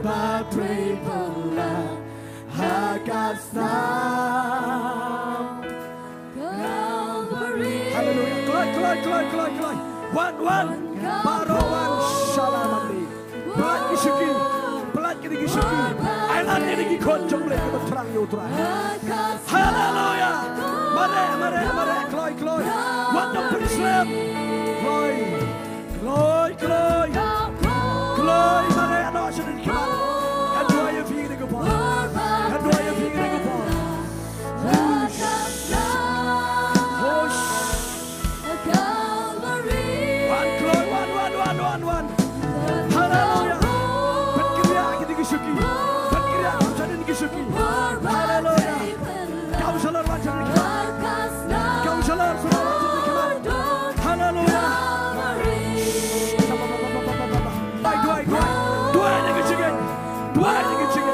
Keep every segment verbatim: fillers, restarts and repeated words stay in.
Ba brei palat ha ka snam Calvary. Haleluya. Kloi, kloi, kloi, kloi, kloi. Wan, wan. Baroh wan sha la mane. Palat ki shuki. Palat ki dei ki shuki. Ai lad ïa ki khun jong U Blei kiba thrang ïa U Trai. Haleluya. Mareh, mareh, mareh. Kloi, kloi. Wat nang pynslem. Kloi. Kloi, kloi. Kloi, mareh noh sha kane ka khmat. Ngan duwai ïa phi kane ka por. Ngan duwai ïa phi kane ka por. Hush. Hush. Wan, kloi, wan, wan, wan, wan, wan. Haleluya. Pynkhreh ïa kine ki shuki. Pynkhreh ïa kine ki shuki. Haleluya. Counselor, wan sha kane ka khmat. Counselor, shu wan sha kane ka khmat. Haleluya. Duwai, duwai, duwai. Duwai ïa ki shuki. Duwai ïa ki shuki.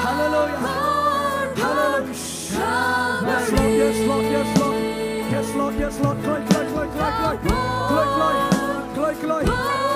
Haleluya. Haleluya. Yes, Lord, yes, Lord, yes, Lord. Yes, Lord, yes, Lord. Kloi, kloi, kloi, kloi, kloi. Kloi, kloi. Kloi, kloi.